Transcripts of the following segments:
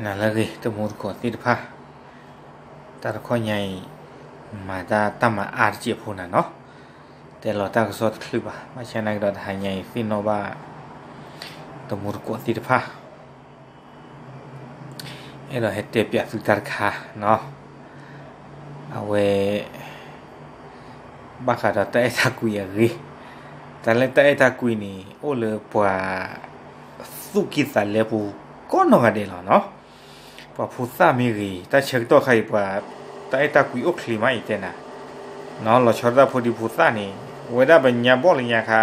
နၤလၢအဂ့ၤ တမူတကိးသ့ၣ်တဖၣ်, တၢ်တခီညါအံၤ မၤတၢ်တၢ်မၤအါတစဲးဖိနၤနီၤ, တဲလီၤတၢ်ကစီၣ်တချုးဘၣ်, ဘၣ်ဆၣ်နာ်က့ဒီး တဟါညါအံၤသ့ၣ်နီၣ်ဘၣ် တမူတကိးသ့ၣ်တဖၣ် အဲၣ်ဒိးဟဲတဲပၠးသုတၢ်တခါနီၤ, အဝဲ ဘၣ်ဃးဒီးတၢ်အဲၣ်တၢ်ကွံအဂ့ၢ်, တၢ်လၢတၢ်အဲၣ်တၢ်ကွံန့ၣ် အိၣ်လၢပှၤ သူၣ်ကံၢ်သးလဲပူၤ ကိးနီၢ်ဂၤဒဲးလီၤနီၤ, ပှၤဖိသၣ်မ့ၢ်ဂ့ၤ တၢ်ဆၢကတီၢ်ခါအံၤပှၤ တၢ်အဲၣ်တၢ်ကွံအိၣ်ချ့မးအံၤတဲနၤ, နီၤ လီၤဆီဒၣ်တၢ်ဖိဒံဖိသၣ်န့ၣ် ဝဲဒၣ်ပညါဘီၣ်လၢညါခါ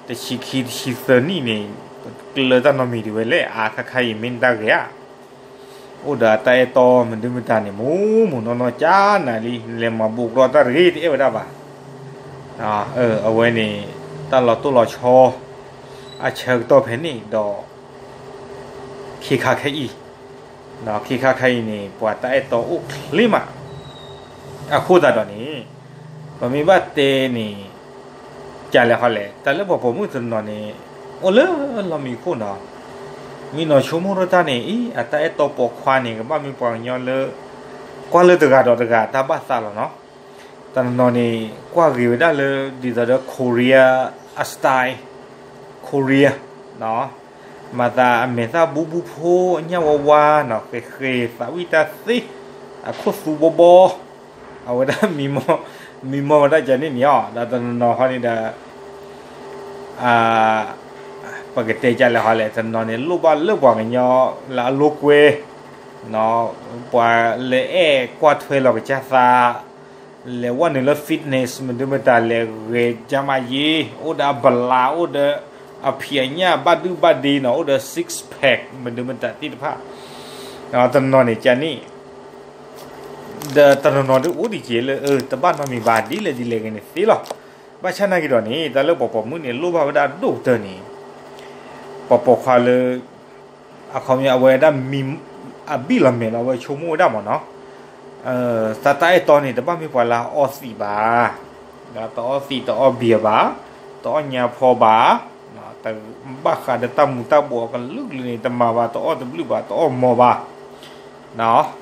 တဆံခံ တဆံသၢနံၣ်န့ၣ် ကျၢၤတၢ်နီတမံၤဒံးဝဲလဲၣ်, အါခါခါအံၤမ့ၢ်တၢ်ဂ့ၤဧါ, အိၣ်ဒီးတၢ်အဲၣ်တီမနုၤမတၤန့ၣ် မူမူနီၢ်နီၢ်ကၠါနၤလံ, လဲၤမၤဘူးကြီတၢ်တဂ့ၤ တအဲၣ်ဝဲဒၣ်ဘၣ်, အဝဲန့ၣ် တၢ်လီၤတိၢ်လီၤဆီ အဆၢကတီၢ်ဖဲန့ၣ်ဒီး ခ့ခါခဲအံၤ, ခ့ခါခဲအံၤန့ၣ် ပှၤတၢ်အဲၣ်တီအိၣ်ချ့မး, အဃိသတးဒီးန့ၣ် ပမ့ၢ်ဘၣ်တဲန့ၣ် ကလဲၤဟီလဲၣ်, တၢ်လၢပှၤပိာ်မုၣ်တနီၤန့ၣ် အိၣ်လၢလီၢ်မံခိၣ်နီၤ, မ့ၢ်နီၤဆိကမိၣ်ထီၣ်တၢ်န့ၣ် အံၤ အတၢ်အဲၣ်တီပိာ်ခွါန့ၣ် ကဘၣ်မ့ၢ်ပှၤကညီလၢ ကွၢ်လၢတဂၤဒီးတဂၤတၢ်ဘၣ်သးလီၤနီၤ, တနီၤနီၤန့ၣ် ကွၢ်ဂ့ၤဝဲဒၣ်လၢ ဒ်သိးဒီး Korea အ style, Korea နီၤ, မၤသးအမဲာ်သၣ်ဘူးဘူးဖိ အညၣ်ဝါဝါနီၤ, ဃဲးဃဲး သးဝံၣ်တၢ်သ့, အခိၣ်သူဘီဘီ, အဝဲဒၣ် မံမီၢ်ဝဲဒၣ်ကန့ၣ်န့ၣ်အီၤ, ဒီးတနီၤနီၤဟီန့ၣ်ဒီး ပကတဲကလဲၤဟီလဲၣ်, တနီၤန့ၣ်လိၣ်ဘၣ်လၢပှၤကညီလၢအလိာ်ကွဲ, ပှၤလၢအဲၣ်ကွၢ်ထွဲလီၤကစၢ်သး, လဲၤဝဲနုာ်လၢ fitness မနုၤမတၤ, လဲၤဂဲၤကမၤယ့, အိၣ်ဒီးအဘလး, အိၣ်ဒီးအဖံးအညၣ်ဘၣ်ဒုဘၣ်ဒ့နီၤ, အိၣ်ဒီး six pack မနုၤမတၤသ့ၣ်တဖၣ်, တနီၤန့ၣ်ကန့ၣ် ဒီးတနီၤနီၤဒုးအိၣ်ဒံးက့ၤလၢ တဘၣ်နီတမံၤဘၣ် ဒ်လဲၣ်ဒ်လဲၣ်ဂ့ၤန့ၣ်သ့လီၤ. ဘၣ်ဆၣ်နာ်က့ဒီးန့ၣ် တၢ်လၢပှၤပိာ်မုၣ်န့ၣ် လိၣ်ဘၣ်ဝဲဒၣ်ဒိၣ်ကတၢၢ်န့ၣ် ပှၤပိာ်ခွါလၢ အခီပညီအဝဲဒၣ် အဘံၣ်လီၤမဲာ်လီၤ အဝဲဆိကမိၣ်ဝဲဒၣ်မ့ၢ်နီၤ, တၢ်တၢ်အဲၣ်တီန့ၣ် တဘၣ်မ့ၢ်ပှၤလၢအအီသံးဘၣ်, တအီသံးတအီဘံၣ်ဘၣ်, တအီညါဖီဘၣ်, ဘၣ်ဃးဒီးတၢ်မူၤတၢ်ဘှီးအကလုာ်ကလုာ်န့ၣ် တမၤဘၣ်, တအီၣ်တဘျုးဘၣ်, တအီၣ်မီၤဘၣ်,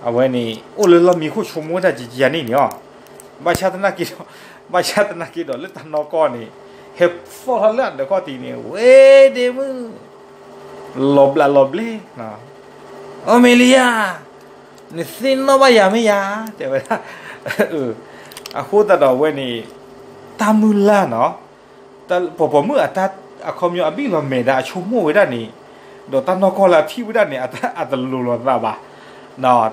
အဝဲန့ၣ် အိၣ်လၢလီၢ်မံခိၣ်ဆိကမိၣ်ဝဲဒၣ်ကကန့ၣ်န့ၣ်အီၤ, ဘၣ်ဆၣ်သနာ်က့ဒီး ဘၣ်ဆၣ်သနာ်က့ဒီးလၢတၢ်နီၢ်ကီၢ်န့ၣ် ဟဲဖီၣ်ထီၣ်လၢအဒၢးခီၣ်ထံးန့ၣ် ဝဲဒ့မုၣ် လီၤဘျးလီၤဘျဲ, အီမ့လံယါ, နသ့ၣ်နီၣ်ဘၣ်ယၤမ့ၢ်ယါ, တဲဝဲဒၣ်, အဃိသတးဒီးအဝဲန့ၣ် တၢ်မုၢ်လၢ်နီၤ, ပှၤပိာ်မုၣ်အတၢ်အခီပညီအဘံၣ်လီၤမဲာ်ဒီးအဆိကမိၣ်ဝဲဒၣ်န့ၣ်, ဒီးတၢ်နီၢ်ကီၢ်လၢအထံၣ်ဝဲဒၣ်န့ၣ် အတလိၤလိာ်သးဘၣ်,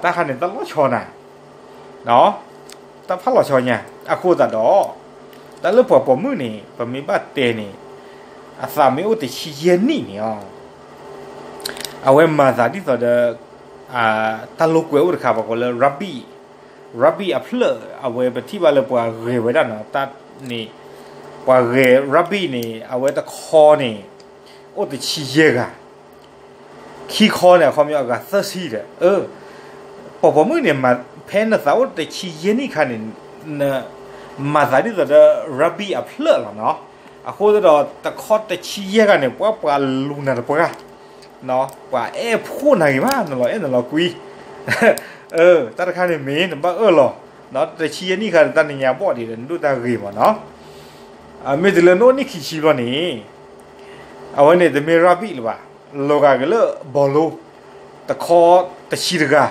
တၢ်ခါန့ၣ်တၢ်လီၤဆီနၤ တၢ်ဖးလီၤဆီညါ, အဃိသတးဒီး တၢ်လၢပှၤပိာ်မုၣ်န့ၣ် ပမ့ၢ်ဘၣ်တဲန့ၣ် အသးမ့ၢ်အိၣ်တဆံယဲၢ်နံၣ်န့ၣ်အီၤ, အဝဲမၤသးဒ်သိးဒီး တၢ်လိာ်ကွဲအိၣ်တခါ ပှၤကိးလၢ rugby, rugby အဖျၢၣ် အဝဲပထံၣ်ဘၣ်လၢပှၤဂဲၤဝဲဒၣ်နီၤ, တၢ်န့ၣ် ပှၤဂဲၤ rugby န့ၣ် အဝဲတခီန့ၣ် အိၣ်တဆံယဲၢ်ဂၤ ခံခီန့ၣ် အခီပညီအဂၤသၢဆံဒီး, ပှၤပိာ်မုၣ်န့ၣ် ဖဲနသးအိၣ်တဆံယဲၢ်နံၣ်ခါန့ၣ် နမၤသးဒ်သိးဒီး rugby အဖျၢၣ်လီၤနီၤ, အဃိသတးဒီး တခီတဆံယဲၢ်ဂၤန့ၣ် ပှၤပှၤလူၤနၤတပှၢ်, ပှၤအဲၣ်ဖှိၣ်နၤဂ့ၤမး နလီၤအဲၣ်နလီၤကွံ, တၢ်တခါန့ၣ်မ့ၢ်နဘၣ်အၢၣ်လီၤ, တဆံယဲၢ်နံၣ်ခါန့ၣ် တၢ်နညါဘီၣ်ဒံးဒီး နဒိၣ်တၢ်ဂ့ၤမးနီၤ, မ့ၢ်တုၤလၢနအိၣ်နံၣ်ခံဆံဘျီန့ၣ် အဝဲန့ၣ်တမ့ၢ် rugby လၢၤဘၣ်, လီၤဂာ်က့ၤလၢ ဘီလိ, တခီတဆံတဂၤ,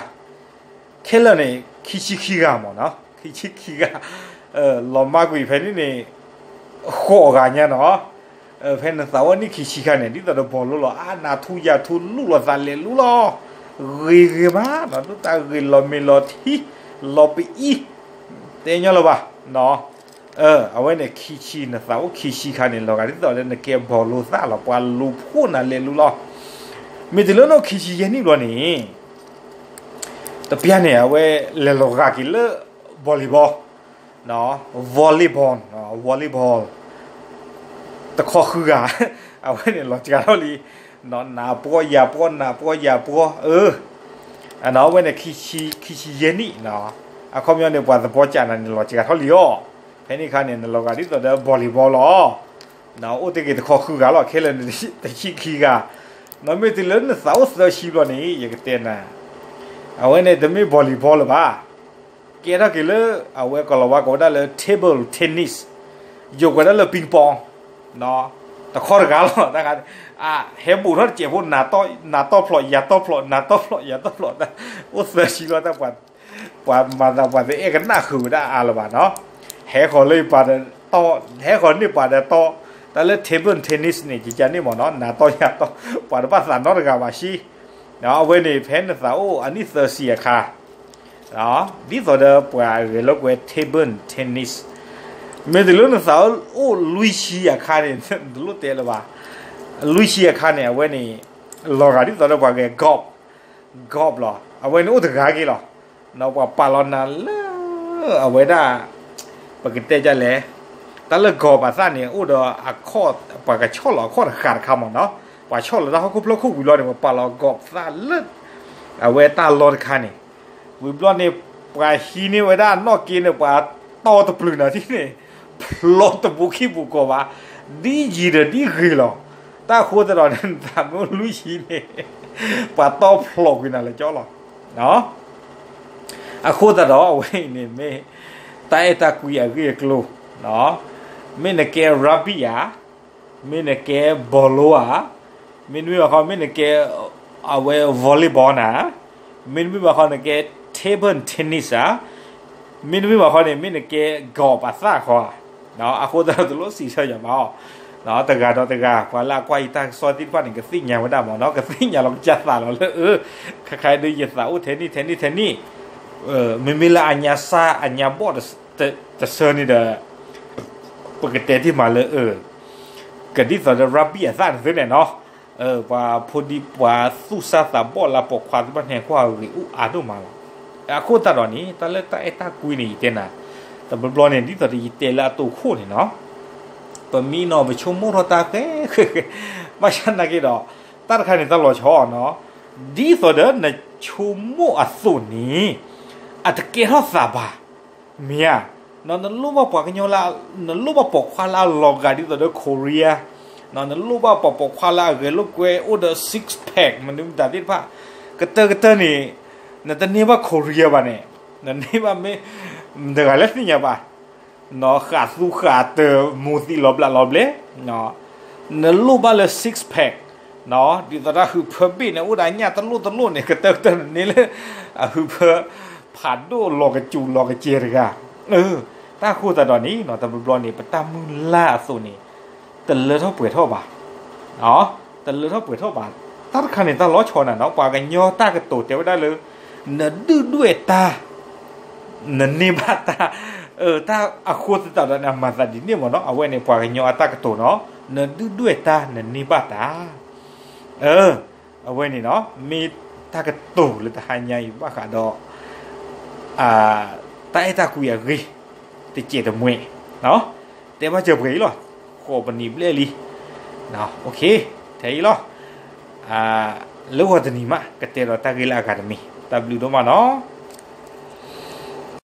ခဲလၢာ်န့ၣ် ခံဆံခံဂၤမးနီၤ, ခံဆံခံဂၤ, လီၤမၢ်ကွံာ်ဖဲန့ၣ်န့ၣ် ဃိးဂၤညါနီၤ, ဖဲနသးအိၣ်နံၣ်ခံဆံခါန့ၣ် ဒ်သိးဒီးဘီလိလီၤ, အါနၤထူယၤထူလူလီၤသးလဲၤလူလီၤ, ဂ့ၤဂ့ၤမးနီၤ, ဒိၣ်တၢ်ဂ့ၤလီၤမ့ၤလီၤထံ လီၤပအံၤ, တဲညီလၢၤဘၣ်နီၤ အဝဲန့ၣ်ခံဆံ နသးအိၣ်ခံဆံခါန့ၣ် လီၤဂာ်ဒ်သိးလၢနကဲဘီလိသၣ်လီၤ, ပှၤလူၤဖှိၣ်နၤလဲၤလူလီၤ, မ့ၢ်တုၤလၢနအိၣ်ခံဆံယဲၢ်နံၣ်ဘျီန့ၣ် တပျၢ်န့ၣ် အဝဲလဲၤလီၤဂာ်က့ၤလၢ volleyball, volleyball, volleyball တခီဃုဂၤ, အဝဲန့ၣ်လီၤစှၤထီၣ်လံ, နးပှီၢ်ယၤပှီၢ် နးပှီၢ်ယၤပှီၢ်, အဝဲန့ၣ် ခံဆံယဲၢ်နံၣ်, အခီပညီန့ၣ် ပှၤသပီစးနၤန့ၣ် လီၤစှၤထီၣ်လံအီၤ, ဖဲန့ၣ်အခါန့ၣ် နလီၤဂာ်ဒ်သိးဒီး volleyball လီၤ, အိၣ်တ့ၢ်က့ၤတခီဃုဂၤလီၤ, ခဲလၢာ်န့ၣ် တဆံခံဂၤ, မ့ၢ်တုၤလၢနသးအိၣ်သၢဆံဘျီန့ၣ် ယကတဲနၤ, အဝဲန့ၣ်တမ့ၢ် volleyball လၢၤဘၣ်. ကဲထီၣ်က့ၤလၢ အဝဲကိၤလၤဝါကိးဝဲဒၣ်လၢ table tennis, ယိာ်ကွဲးဒၣ်လၢ ping pong, တခီတဂၤလီၤ. ဟဲဘူးထီၣ်တစဲးဖိ နၤတီၢ်ဖျိး ယၤတီၢ်ဖျိး နၤတီၢ်ဖျိး ယၤတီၢ်ဖျိး, အိၣ်သၢဆံလီၤ. ပှၤမၤသးပှၤတအဲၣ်ကနၣ်ဃုာ်ဝဲဒၣ်အါလၢၤဘၣ်နီၤ. ဟဲဃီၤလၢပှၤဒီးတီၢ်, ဟဲဃီၤန့ၢ်ပှၤဒီးတီၢ်, တၢ်လၢ table tennis န့ၣ် ကကန့ၢ်မ့ၢ်နီၤ, နၤတီၢ်ယၤတီၢ်, ပှၤတဘၣ်သးနီတဂၤဘၣ်ဆံ. အဝဲန့ၣ် ဖဲနသးအိၣ်အနံၣ်သၢဆံအခါ, ဒ်သိးဒီးပှၤဂဲၤလိာ်ကွဲ table tennis, မ့ၢ်တုၤလၢနသးအိၣ်လွံၢ်ဆံအခါန့ၣ် တလိၣ်တဲလၢၤဘၣ်. လွံၢ်ဆံအခါန့ၣ် အဝဲန့ၣ် လီၤဂာ်ဒ်သိးဒီးပှၤဂဲၤ golf, golf လီၤ. အဝဲန့ၣ်အိၣ်တဂၤက့ၤလီၤ. ပှၤပာ်လီၤနၤလၢ အဝဲဒၣ် ပကတဲဒ်လဲၣ်, တၢ်လၢ golf အသၣ်န့ၣ် အိၣ်ဒီး ပှၤကဆီၣ်လီၤအခီၣ်တဃာ်တခါမ့ၢ်နီၤ, ပှၤဆီၣ်လီၤတၢ်ဟီၣ်ခိၣ်ဖျၢၣ်ခိၣ်ဝံၤလီၤန့ၣ် ပှၤပာ်လီၤ golf သၣ်လၢ အဝဲတၢ်လီၢ်တခါန့ၣ်, ဝံၤဘျီန့ၣ် ပှၤဟံးန့ၢ်ဝဲဒၣ်နီၣ်က့န့ၣ် ပှၤတီတပျုာ်နၤထံၣ်န့ၣ် ဖျိတဘူးခံဘူးကီၢ်ဘၣ်, ဒ်ယံၤဒီးဒ်ဂ့ၤလီၤ. တၢ်အဃိသတးဒီးန့ၣ် နသးမ့ၢ်အိၣ်လွံၢ်ဆံန့ၣ် ပှၤတီဖျိကွံာ်နၤလၢကၠီလီၤ. အဃိသတးဒီး အဝဲအံၤန့ၣ်မ့ၢ် တၢ်အဲၣ်တၢ်ကွံအဂ့ၢ်အကျိၤ, မ့ၢ်နကဲ rugby ဧါ, မ့ၢ်နကဲ ဘောလုံး ဧါ, မ့တမ့ၢ်ဘၣ်ဃီ မ့ၢ်နကဲ အဝဲ volleyball နၤ, မ့တမ့ၢ်ဘၣ်ဃီ နကဲ table tennis ဧါ, မ့တမ့ၢ်ဘၣ်ဃီန့ၣ် မ့ၢ်နကဲ golf အသၣ်ဃီဧါ. အဃိသတးဒီး တလိၣ်စံးဆၢယၤဘၣ်အီၤ, တဂၤဒီးတဂၤ ပှၤလၢအကွၢ်ယတၢ်ကစီၣ်သ့ၣ်တဖၣ်န့ၣ် ကသ့ၣ်ညါဝဲဒၣ်မ့ၢ်နီၤ, ကသ့ၣ်ညါလီၤကစၢ်သးလီၤလၢ အၢ ခဲခါဒုးယသးအိၣ်ထဲန့ၣ်ထဲန့ၣ်ထဲန့ၣ်, မ့မ့ၢ်လၢအညါစၢ်အညါဘီၣ်တဆၢန့ၣ်ဒီး ပကတဲတ့ၢ်မးလၢ အၢ ကဒ်သိးဒီး rugby အသၣ်န့ၣ်သ့န့ၣ်နီၤ, ပှၤဖိဒံပှၤသူၣ်စၢ်သးဘီၣ်လၢပိာ်ခွါသ့ၣ်တဖၣ်န့ၣ် ကွၢ်ဂ့ၤအိၣ်အါဒိၣ်မးလီၤ. အဃိသတးဒီးန့ၣ် တၢ်လၢတၢ်အဲၣ်တၢ်ကွံန့ၣ် ယတဲနၤ တဘျီဘျီန့ၣ် ဒ်သိးဒီးယတဲလၢအတိာ်ခိၣ်န့ၣ်နီၤ, ပမံနီၤ ပဆိကမိၣ်ထီၣ်တၢ်ဃဲဃဲဃဲ, ဘၣ်ဆၣ်နာ်က့ဒီး တၢ်တခါန့ၣ် တၢ်လီၤဆီနီၤ, ဒ်သိးဒီးနဆိကမိၣ်အသိးန့ၣ် အတကဲထီၣ်သးဘၣ်. မ့ၢ်ဧါ, နလိၣ်ဘၣ်ပှၤကညီလၢ နလိၣ်ဘၣ်ပိာ်ခွါလၢအလီၤဂာ်ဒ်သိးဒီး Korea, နလိၣ်ဘၣ်ပှၤပိာ်ခွါလၢအဂဲၤလိာ်ကွဲအိၣ်ဒီး six pack မနုၤမတၤသ့ၣ်တဖၣ်, ကတၢၢ်ကတၢၢ်န့ၣ် နတန့ၢ်ဘၣ် Korea ဘၣ်န့ၣ်, နန့ၢ်ဘၣ်မ့ၢ် တဂၤလၢသ့ၣ်ညါဘၣ် ဃးသူဃးတၢ် မိၢ်သံလီၤဘျးလီၤဘျဲ, နလိၣ်ဘၣ်လၢ six pack, ဒ်သိးတၢ်ဟုးဖၢဘ့ၣ်န့ၣ် အိၣ်ဒီးအညၣ်တလိၣ်တလိၣ်န့ၣ် ကတၢၢ်ကတၢၢ်န့ၣ်န့ၢ်လၢ အဟုးဖၢ ဖးဒိၣ်လီၤကစူၤလီၤကစဲၤတဂၤ, တၢ်ဃိသတးဒီးန့ၣ် တဘျီဘျီန့ၣ် ပတၢ်မုၢ်လၢ်အသိးန့ၣ် တလၢထီၣ်ပှဲၤထီၣ်ဘၣ် တလၢထီၣ်ပှဲၤထီၣ်ဘၣ်. တၢ်တခါန့ၣ် တၢ်လီၤဆီနၤနီၤ, ပှၤကညီတၢ်ကတိၤတဲဝဲဒၣ်လၢ နဒုၣ်ဒွဲၣ်တၢ် နန့ၢ်ဘၣ်တၢ်, တၢ်အဃိသတးဒီးန့ၣ် အမၤသးဒ်န့ၣ်မ့ၢ်နီၤ, အဝဲန့ၣ် ပှၤကညီအတၢ်ကတိၤနီၤ, နဒုၣ်ဒွဲၣ်တၢ် နန့ၢ်ဘၣ်တၢ်. အဝဲန့ၣ်နီၤ မ့ၢ်တၢ်ကတိၤလၢတဟါညါအံၤဘၣ်ဃးဒီး တၢ်အဲၣ်တၢ်ကွံအဂ့ၢ် တစဲးတမှဲ, တဲဘၣ်စၢၤပှဲၤအံၤလီၤ, ဃိးပနံးဘျဲၣ်လံ, ထဲအံၤလီၤ, လၢဂီၤတနံၤမး ကတဲဒီးတၢ်ဂ့ၢ်လၢအဂၤတမံၤ, တၢ်ဘျုးဒိၣ်မးနီၤ.